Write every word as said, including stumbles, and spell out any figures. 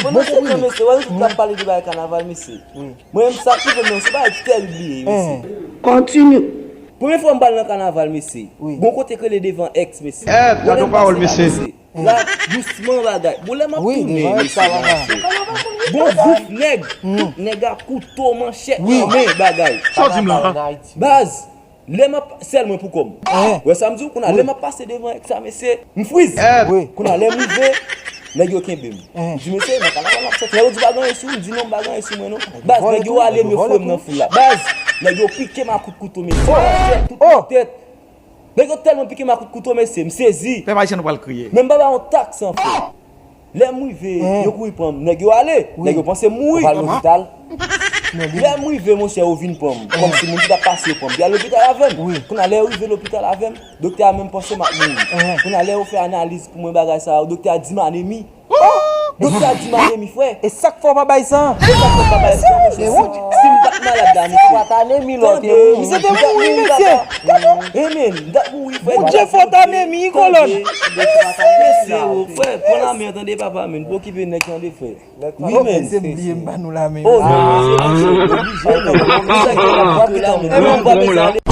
Pandan se tan, mesye, wè, nou tout ap pale de bagay kanaval, mesye. Mwen menm, sa k rive m nan, se bagay ki tèrib li ye, mesye. Premye fwa m pral nan kanaval, mesye. Gon kote k rele devan X, mesye. Gon lè m pase la, mesye. La, dousman bagay. Bon, lè m ap tounen, mesye, la, mesye. Gon gwoup nèg, tout nèg a kouto, manchèt nan men, bagay. Sa w di m la? Baz, lè m ap, sèl mwen pou kò m. Wè sa m di w, kounye a, lè m ap pase devan X sa, mesye, m friz. Kounye a, lè m rive, nèg yo kenbe m. M di, "Mesye, nan kanaval m ap sòti." Nèg yo di, "Pa gen anyen sou ou." M di, "Non, pa gen anyen sou mwen, non." Baz, nèg yo ale, m yo foure m nan foul la. Baz, nèg yo pike m a kout kouto, mesye. Manchèt, tout tèt. Nèg yo tèlman pike m a kout kouto, mesye, m sezi. Pèp ayisyen, nou pral kriye. Men m pa bay yon taks san fè. Lè m rive, yo kouri pran m. Nèg yo ale. Nèg yo panse m mouri. Lè m rive, monchè, yo vin pran m. Kòmsi moun ki t ap pase yo pran m. Yo al lopital avè m. Kounye a, lè yo rive lopital avè m, doktè a menm panse m ap mouri. Kounye a, lè yo fè analiz pou mwen, bagay sa yo, doktè a di m anemi. Doktè a di m anemi, frè. E sa k fè w pa bay san? E sa k fè m pa bay san, monchè? Si, si m pa t malad la, mesye. Tande, misye te mouri, mesye. Tande. Amen. M t ap mouri, frè. Bondye fè w t anemi, kolòn. Mesye, o, frè, pran lamen an, tande, papa, men. Pa okipe nèg, tande, frè. Wi, men. Se bliye m ba nou lamen. Oh, non, non, se oblije, men. Misye ki ap pran lamen. Non, m pa bezwen ale.